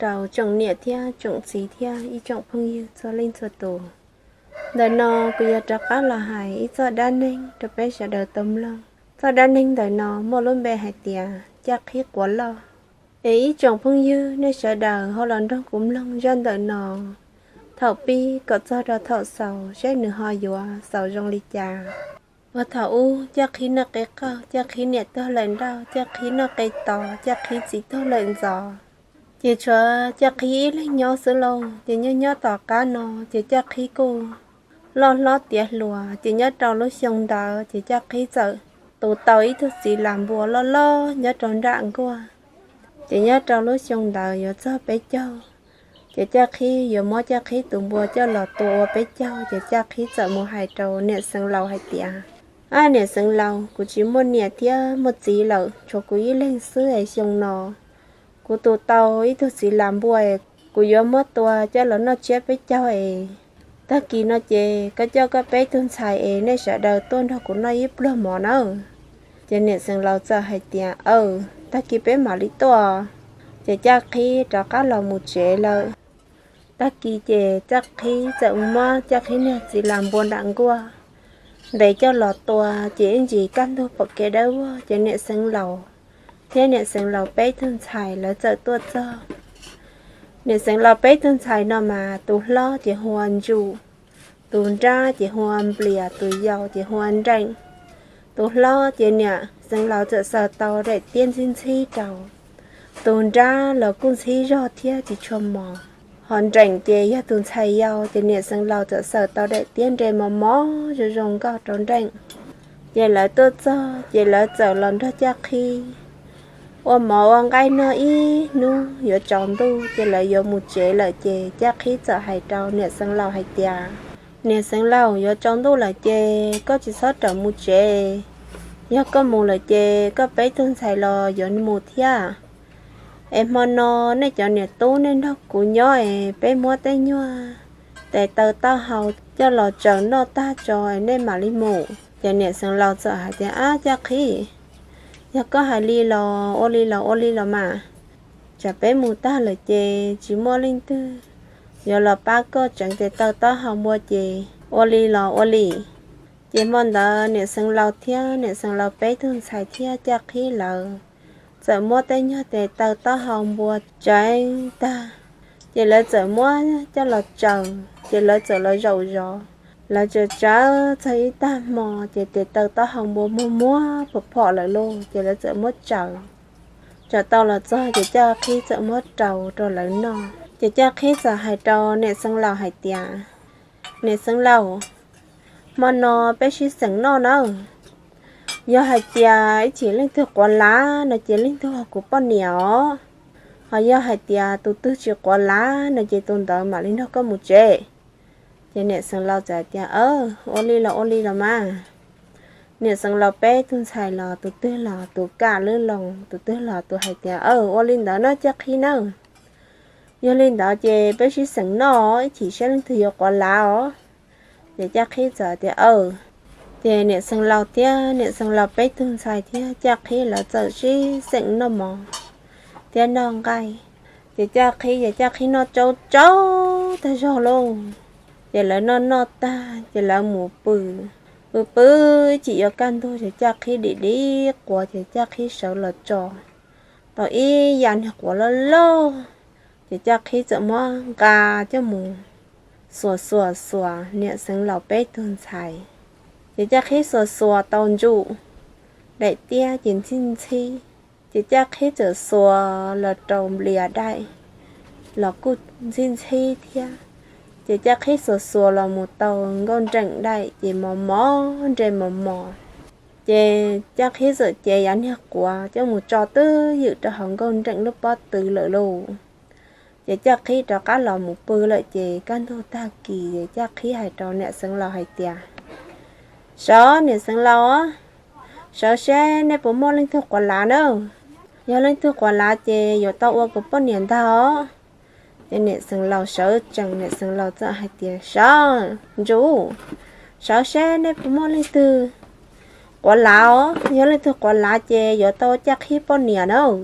Rau tsoom niam thiab tsoom txiv thiab ib tsoom phooj ywg txhua leej txhua tus, ntawm no kuv yuav rov qab los hais ib txoj dab neeg rau peb sawv daws tau mloog. Txoj dab neeg ntawm no muaj lub npe hais tias Caj Qhib Quav Loj. Es ib tsoom phooj ywg nej sawv daws ho los nrog kuv mloog zaj ntawm no thaum pib kom txog rau thaum xaus saib nws ho yuav xaus zoo li cas. Puag thaum ub Caj Qhib noj qe qauj, Caj Qhib niam tuag lawm nrauj, Caj Qhib noj qe tos, Caj Qhib txiv tuag lawm ntxov. Ces tshuav Caj Qhib ib leeg nyob xwb lauj. Ces nyob nyob tom qab no ces Caj Qhib kuj loj hlob tiav hluas. Ces nyob rau lub xyoo ntawd ces Caj Qhib txawm tus tau ib tug txiv las npua loj loj nyob rau nram nkuaj. Ces nyob rau lub xyoo ntawd yuav txog peb caug, ces Caj Qhib yuav muab Caj Qhib tus npua coj los tua ua peb caug, ces Caj Qhib txawm mus hais rau niam Xeev Laus hais tias, Ab, niam Xeev Laus, kuv tsis muaj niam thiab muaj txiv lawm, tshuav kuv ib leeg xwb es xyoo no kuv tus tau ib tug txiv las npua es kuv yuav muab tua coj los noj tsiab peb caug es tag kis no ces koj coj koj peb tug ntxhais es nej sawv daws tuaj nrog kuv noj ib pluag mov nawb. Ces niam Xeev Laus txawm hais tias, Aw, tag kis peb mam li tuaj. Ces Caj Qhib rov qab los mus tsev lawm. Tag kis ces Caj Qhib txawm muab Caj Qhib niag txiv las npua nram nkuaj ntes coj los tua. Ces ib ntsis kaj ntug pom kev dawb vog ces niam Xeev Laus thiab niam Xeev Laus peb tug ntxhais lawv txawm tuaj txog. Niam Xeev Laus peb tug ntxhais no mas tus hlob ces hu ua Ntsuj, tus nrab ces hu ua Nplias, tus yau ces hu ua Nreem. Tus hlob ces niam Xeev Laus txawm xaws tau daim tiab ntxhib ntxhib rau. Tus nrab los kuj ntxhib zog thiab tsis tshua mos. Ho Nreem ces yog tus ntxhais yau, ces niam Xeev Laus txawm xaws tau daim tiab nres mos mos zoo zoo nkauj rau Nreem. Ces lawv tuaj txog ces lawv txawm los nrog Caj Qhib ua mov ua nqaij noj ib hnub yuav tsaus ntuj ces lawv yuav mus tsev lawm. Ces Caj Qhib txawm hais rau niam Xeev Laus hais tias, Niam Xeev Laus, yuav tsaus ntuj lawm ces koj tsis txhob rawm mus tsev. Yog koj mus lawm ces koj peb tug ntxhais los yuav mus thiab. Es hmo no nej cov niam tub nej nrog kuv nyob es peb muab tej nyuag tes taw taub hau coj los tsaws noj tag tso es nej mam li mus. Ces niam Xeev Laus txawm hais tias, Ab, Caj Qhib, yog koj hais li los ua li los ua li los mas. Tsam peb mus tag lawm ces tsis muaj leej twg yuav los pab koj tseev tes taw taub hau npua ces ua li los ua li. Ces hmo ntawd niam Xeev Laus thiab niam Xeev Laus peb tug ntxhais thiab Caj Qhib lawv txawm muab tej nyuag tes taw taub hau npua tseev tag, ces lawv txawm muab coj los tsaws, ces lawv txawm los zaum zov. Lawv tsaws tsaws txog ib tag hmo ces tes taw taub hau npua muag muag phom phom lawm lauj, ces lawv txawm muab tsaws. Tsaws tau los txog ces Caj Qhib txawm muab rau rau lawv noj. Ces Caj Qhib txawm hais rau niam Xeev Laus hais tias, Niam Xeev Laus, hmo no peb sib xeem noj nawb. Yog hais tias ib chim leej twg quav lav no ces leej twg yog kuv poj niam os. Ho yog hais tias tus twg tsis quav lav no ces tus ntawd mam li nrog koj mus tsev. Ces niam Xeev Laus txawm hais tias, Aw, ua li los ua li los mas. Niam Xeev Laus peb tug ntxhais los tus twg los tus kam lwb loo, tus twg los tus hais tias, Aw, ua li ntawd nawb Caj Qhib nawb. Yog li ntawd ces peb sib xeem noj, ib chim saib leej twg yuav quav lav os. Ces Caj Qhib txawm tias, Aw. Ces niam Xeev Laus thiab niam Xeev Laus peb tug ntxhais thiab Caj Qhib lawv txawm sib xeem noj mov thiab noj nqaij. Ces Caj Qhib, ces Caj Qhib noj tsau tsau tag zog lauj. Ces lawv noj noj tag ces lawv mus pw. Pw pw ib chim yuav kaj ntug ces Caj Qhib dim dim quav, ces Caj Qhib sawv los tso tau ib yam niag quav loj loj. Ces Caj Qhib txawm muab nqa coj mus xuas xuas xuas niam Xeev Laus peb tug ntxhais. Ces Caj Qhib xuas xuas tau Ntsuj, daim tiab ces ntxhib ntxhib. Ces Caj Qhib txawm xuas los rau Nplias daim los kuj ntxhib ntxhib thiab. Ces Caj Qhib xuas xuas los mus tau Nkauj Nreem daim ces mos mos nres mos mos. Ces Caj Qhib txawm cev yav niag quav coj mus tso twb ywm rau hauv Nkauj Nreem lub pob tw lawm lauj. Ces Caj Qhib rov qab los mus pw lawm. Ces kaj ntug tag kis Caj Qhib hais rau niam Xeev Laus hais tias, Sawv, niam Xeev Laus, sawv seb nej puas muaj leej twg quav lav nawb. Yog leej twg quav lav ces yuav tau ua kuv poj niam ntag os. Ces niam Xeev Laus sawv tsees, niam Xeev Laus txawm hais tias, Sawv, Ntsuj, sawv seb nej puas muaj leej twg quav lav os. Yog leej twg quav lav ces yuav tau Caj Qhib poj niam nawb.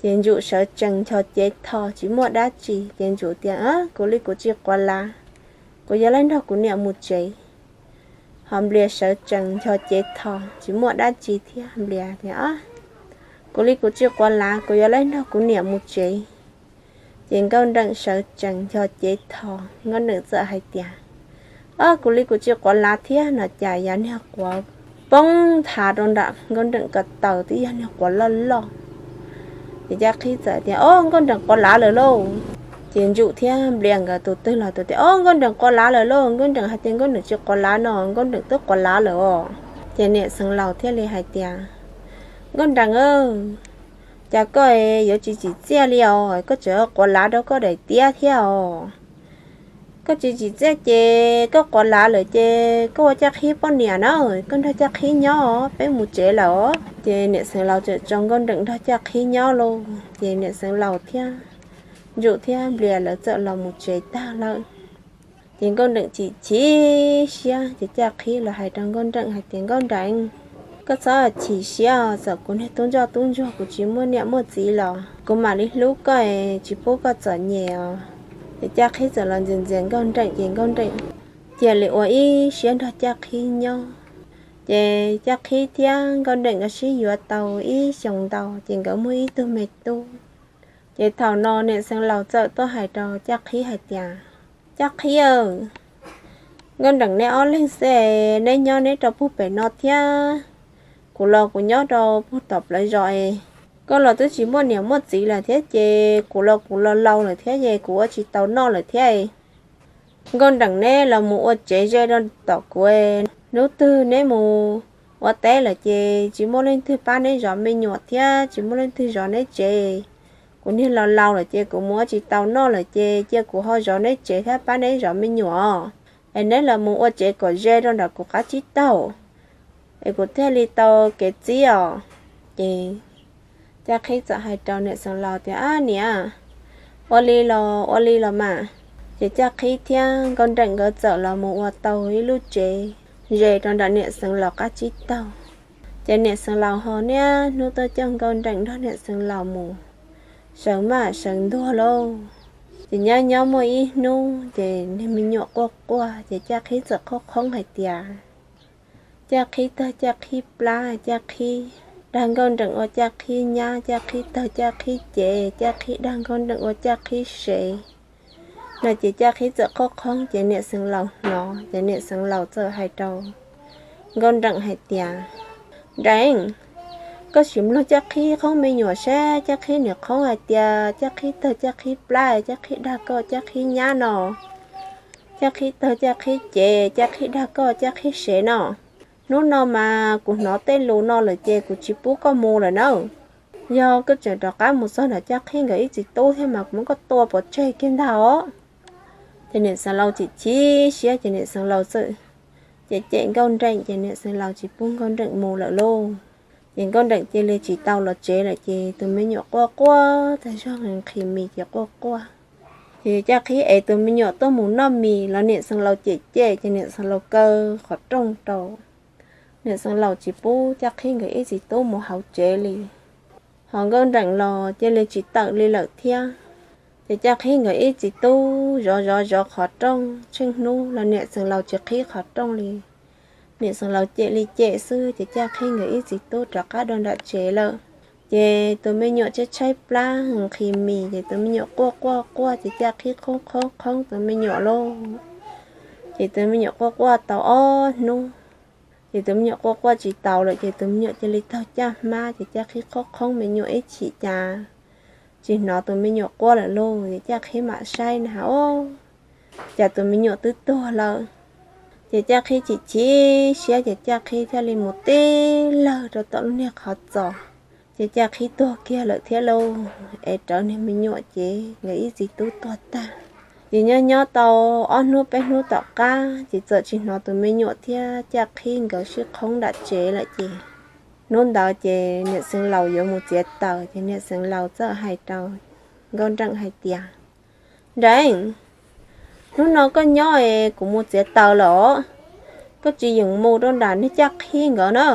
Ces Ntsum sawv tsees ncho cev tho tsis muaj dab tsi, ces Ntsum tias, Kuv li kuv tsis quav lav, kuv yuav laij nrog kuv niam mus tsev. Ho Nplias sawv tsees ncho cev tho tsis muaj dab tsi thiab, Nplias tias, Kuv li kuv tsis quav lav, kuv yuav laij nrog kuv niam mus tsev. Ces Nkauj Nreem sawv tsees ncho cev tho, Nkauj Nreem txawm hais tias, Kuv li kuv tsis quav lav thiab no, cas yav niag quav poob nthav rau nram Nkauj Nreem ko taw twb yog niag quav loj loj. Ces Caj Qhib txawm tias, Au, Nkauj Nreem quav lav lawm lauj. Ces Ntsum thiab Nplias nkawd tus twg los tus tias, Au, Nkauj Nreem quav lav lawm lauj, Nkauj Nreem hais tias Nkauj Nreem tsis quav lav no, Nkauj Nreem twb quav lav lawm os. Ces niam Xeev Laus thiaj li hais tias, Nkauj Nreem, cas koj yuav tsis tsim txiaj li os, koj tseem quav lav rau koj daim tiab thiab os. Koj tsis tsim txiaj ces koj quav lav lawm ces koj ua Caj Qhib poj niam na, koj nrog Caj Qhib nyob, peb mus tsev lawm os. Ces niam Xeev Laus txawm tso Nkauj Nreem nrog Caj Qhib nyob lauj. Ces niam Xeev Laus thiab Ntsum thiab Nplias lawv txawm los mus tsev tag lawm. Ces Nkauj Nreem chim chim siab, ces Caj Qhib los hais rau Nkauj Nreem hais tias, Nkauj Nreem, koj txhob chim siab, txawm kuv niag tub ntsoj tub ntsuag kuv tsis muaj niam muaj txiv los kuv mam li hlub koj, tsis pub koj txom nyem os. Ces Caj Qhib txawm los ntxias ntxias Nkauj Nreem, ces Nkauj Nreem cia li ua ib siab nrog Caj Qhib nyob. Ces Caj Qhib thiab Nkauj Nreem nkawd sib yuav tau ib xyoos ntau, ces nkawd muaj ib tug me tub. Ces thaum no niam Xeev Laus txawm tuaj hais rau Caj Qhib hais tias, Caj Qhib aw, Nkauj Nreem neb ob leeg xwb, neb nyob neb rau puag pem no thiab, kuv los kuv nyob rau puag tom plawv zos es. Koj los twb tsis muaj niam muaj txiv lawm thiab ces kuv los kuv los laus lawm thiab ces kuv ua tsis tau noj lawm thiab. Nkauj Nreem neb los mus ua tsev ze rau tom kuv, hnub twg neb mus ua teb lawm ces tsis muaj leej twg pab neb zov me nyuam thiab tsis muaj leej twg zov neb tsev. Kuv niag los laus lawm ces kuv mus ua tsis tau noj lawm ces cia kuv ho zov neb tsev thiab pab neb zov me nyuam. Es neb los mus ua tsev kom ze rau nram kuv qab tsib taug, es kuv thiaj li tau kev txib os. Ces Caj Qhib txawm hais rau niam Xeev Laus tias, Ab niam, ua li los ua li los mas. Ces Caj Qhib thiab Nkauj Nreem nkawd txawm los mus ua tau ib lub tsev ze rau nram niam Xeev Laus qab tsib taug. Ces niam Xeev Laus ho niaj hnub tuaj coj Nkauj Nreem nrog niam Xeev Laus mus sawv maj sawv ntuag lauj. Ces nyob nyob muaj ib hnub ces niag me nyuam quaj quaj ces Caj Qhib txawm qhoob qhoob hais tias, Caj Qhib tawg Caj Qhib plab, Caj Qhib dag Nkauj Nreem ua Caj Qhib nyab, Caj Qhib tawg Caj Qhib cev, Caj Qhib dag Nkauj Nreem ua Caj Qhib sev. No ces Caj Qhib txawm qhoob qhoob ces niam Xeev Laus hnov ces niam Xeev Laus txawm hais rau Nkauj Nreem hais tias, Nreem, koj sim mloog Caj Qhib qhoob me nyuam seb Caj Qhib nws qhoob hais tias Caj Qhib tawg Caj Qhib plab, Caj Qhib dag koj Caj Qhib nyab no, Caj Qhib tawg Caj Qhib cev, Caj Qhib dag koj Caj Qhib sev no. Hnub no mas kuv hnov tej lus no lawm ces kuv tsis pub koj mus lawm na. Yog koj tseem rov qab mus txog nram Caj Qhib nkawd ib txiv tub thiab mas kuv muab koj tua pov tseg kiag ntag os. Ces niam Xeev Laus chim chim siab ces niam Xeev Laus txawm cem cem Nkauj Nreem ces niam Xeev Laus tsis pub Nkauj Nreem mus lawm lauj. Ces Nkauj Nreem cia li tsis tau los tsev lawm ces tus me nyuam quaj quaj tag zog nqhis mis ces quaj quaj. Ces Caj Qhib ev tus me nyuam tuaj mus noj mis los niam Xeev Laus cem cem ces niam Xeev Laus kaw qhov rooj rau. Niam Xeev Laus tsis pub Caj Qhib nkawd ib txiv tub mus hauv tsev li. Ho Nkauj Nreem los cia li tsis tawm li lawm thiab. Ces Caj Qhib nkawd ib txiv tub zov zov zov qhov rooj tsheej hnub los niam Xeev Laus tsis qhib qhov rooj li. Niam Xeev Laus cem li cem xwb ces Caj Qhib nkawd ib txiv tub rov qab dua nram tsev lawm. Ces tus me nyuam tshaib tshaib plab nqhis mis ces tus me nyuam quaj quaj quaj ces Caj Qhib qhoob qhoob qhoob tus me nyuam lauj. Ces tus me nyuam quaj quaj tau ob hnub. Ces tus me nyuam quaj quaj tsis tau lawm ces tus me nyuam cia li taug caj hmab ces Caj Qhib qhoob qhoob me nyuam ib chim cas tsis hnov tus me nyuam quaj lawm lauj. Ces Caj Qhib mam saib na, o, cas tus me nyuam twb tuag lawm. Ces Caj Qhib chim chim siab ces Caj Qhib thiaj li mus tib lawg rau tom lub niag qhov txos. Ces Caj Qhib tuag kiag lawm thiab lauj. Es rawv niag me nyuam ces nkawd ib txiv tub tuag tag. Ces nyob nyob tau ob hnub peb hnub tom qab ces txawm tsis hnov tus me nyuam thiab Caj Qhib nkawd sib qhoob nram tsev lawm ces hnub ntawd ces niam Xeev Laus yuav mus txiav taws ces niam Xeev Laus txawm hais rau Nkauj Nreem hais tias, Nreem, hnub no koj nyob es kuv mus txiav taws lawm os. Koj tsis yeem mus rau nram niag Caj Qhib nkawd na.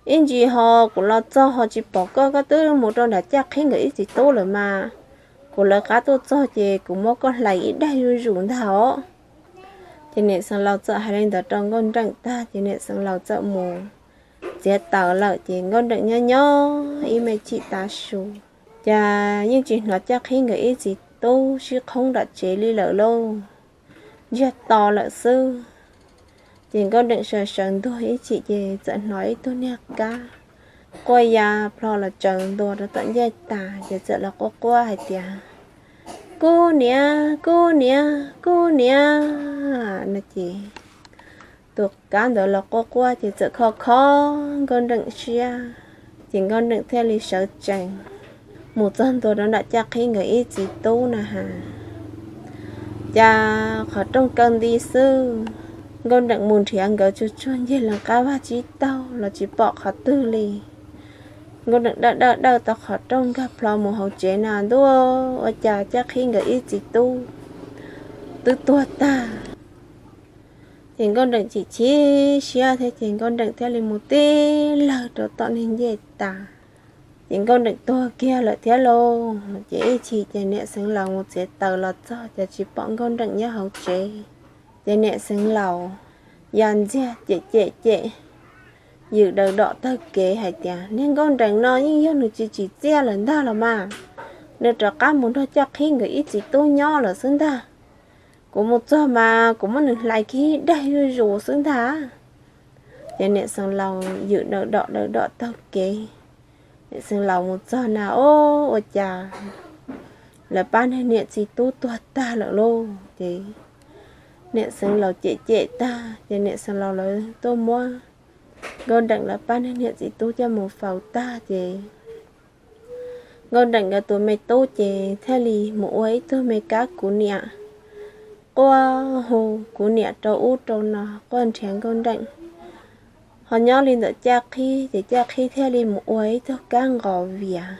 Ib ntsis ho kuv los txog ho tsis pom koj, koj twb mus rau nram Caj Qhib nkawd ib txiv tub lawm mas. Kuv lawv qab tuaj txog ces kuv muab koj hlais ib daig zuj zus ntag os. Ces niam Xeev Laus txawm hais li ntawd rau Nkauj Nreem tag ces niam Xeev Laus txawm mus txiav taws lawm ces Nkauj Nreem nyob nyob ib me chim tav su, cas yeej tsis hnov Caj Qhib nkawd ib txiv tub sib qhoob nram tsev li lawm lauj, ntsiag to lawm xwb. Ces Nkauj Nreem sawv sawv ntuag ib chim ces txawm hnov ib tug niag kab quaj ya plho los tsaws ntua rau tom ncej tas ces txawm los quaj quaj hais tias, Kub niam, kub niam, kub niam, no ces tus kab ntawd los quaj quaj ces txawm kho kho Nkauj Nreem siab, ces Nkauj Nreem thiaj li sawv tsees mus txog ntua rau nram Caj Qhib nkawd ib txiv tub na has. Cas qhov rooj kaw nti xwb, Nkauj Nreem mus nrhiav nkawd tsuag tsuag ncig lees qab vaj tsib taug los tsis pom qhov twg li. Nkauj Nreem dawj dawj dawj tau qhov rooj nkag plho mus hauv tsev na ntuj, ua cas Caj Qhib nkawd ib txiv tub twb tuag tag. Ces Nkauj Nreem chim chim siab thiab ces Nkauj Nreem thiaj li mus tib lawg rau tom niag ncej tas. Ces Nkauj Nreem tuag kiag lawm thiab lauj. Ces ib chim ces niam Xeev Laus mus txiav taws los txog ces tsis pom Nkauj Nreem nyob hauv tsev. Ces niam Xeev Laus ya ntxiag cem cem cem, ywm daws dom taug kev hais tias, Niag Nkauj Nreem no yeej yog nws tsis tsim txiaj lawm ntag los mas, nws rov qab mus nrog Caj Qhib nkawd ib txiv tub nyob lawm xwb ntag. Kuv mus txog mas kuv muab nws hlais kiag daig zuj zus xwb ntag. Ces niam Xeev Laus ywm daws dom daws dom taug kev, niam Xeev Laus mus txog na, o, ua cas lawv pab niag niam txiv tub tuag tag lawm lauj. Ces niam Xeev Laus cem cem tag ces niam Xeev Laus lawv tuaj muab Nkauj Nreem lawv pab niag niam txiv tub coj mus faus tag ces Nkauj Nreem nkawd tus me tub ces thiaj li mus ua ib tug me kab kuv niam, quaj hu kuv niam rau ub rau no, quaj nrhiav Nkauj Nreem. Ho nyob li ntawm Caj Qhib ces Caj Qhib thiaj li mus ua ib tug kab nqos vias.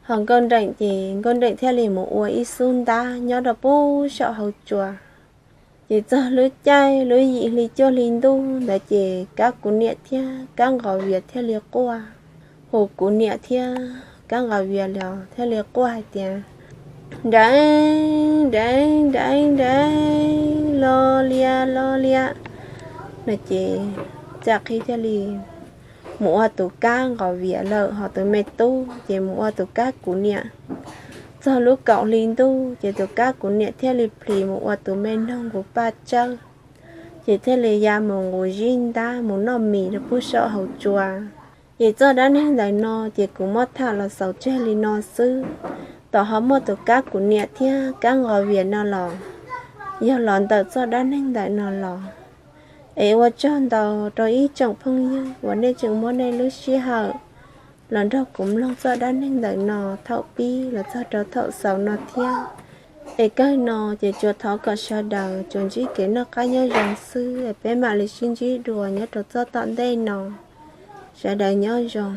Ho Nkauj Nreem ces Nkauj Nreem thiaj li mus ua ib xub ntab nyob rau pub saum hauv tsua. Ces txog lub caij lub yim hli cuaj hli ntuj ntawd ces kab kuv niam thiab kab nqos vias thiaj li quaj, hu kuv niam thiab kab nqos vias los thiaj li quaj hais tias, Nreem, Nreem, Nreem, Nreem, los lias los lias, no ces Caj Qhib thiaj li mus ua tus kab nqos vias lawm, ho tus me tub ces mus ua tus kab kuv niam. Txog lub kaum hli ntuj ces tus kab kuv niam thiaj li plhis mus ua tus me noog nqus paj tsawb, ces thiaj li ya mus nqus zib ntab mus noj mis rau pug saum hauv tsua. Ces txoj dab neeg ntawm no ces kuv muab tham los xaus tseg li no xwb. Tom ho muaj tus kab kuv niam thiab kab nqos vias no los yog los ntawm txoj dab neeg ntawm no los. Es ua tsaug ntau rau ib tsoom phooj ywg uas nej tseem muab nej lub sij hawm los nrog kuv mloog txoj dab neeg ntawm no thaum pib los txog rau thaum xaus no thiab. Es kawg no ces tsuas thov kom sawv daws tsuas ntsib kev noj qab nyob zoo xwb, es peb mam li sib ntsib dua nyob rau txoj tom ntej no. Sawv daws nyob zoo.